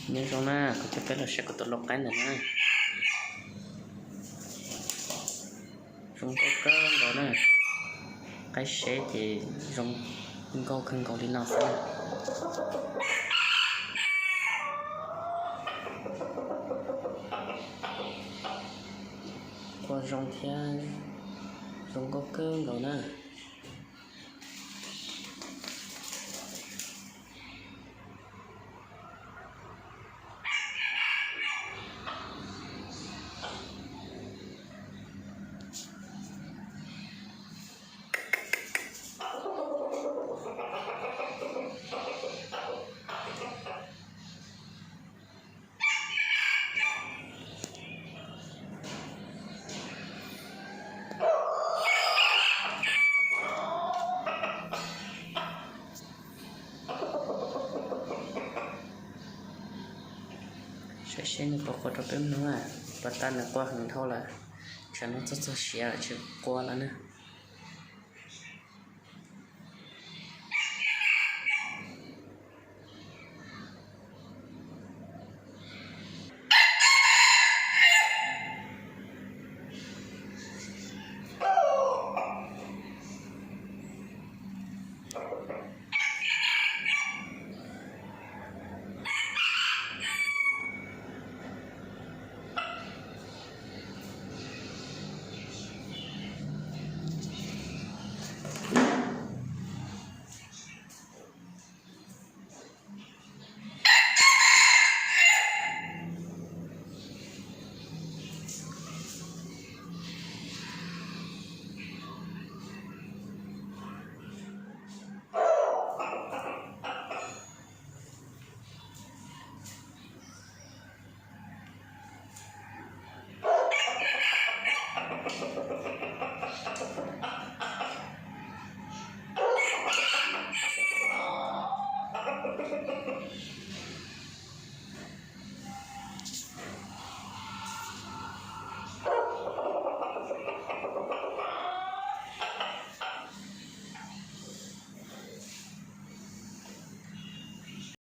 Nyob zoo na, kuv coj peb los saib kuv tus lau qaib ntawm no na. Zoo nkauj kawg nkaus na. Qaib seb ces zoo nkauj kawg nkaus li no xwb na. Qua zoo thiab zoo nkauj kawg nkaus na. Saib seb nws puas qua rau peb mloog na. Pas tas nws qua heev dhau lawm, tsam no txog txog siav lawm tsis qua lawm na.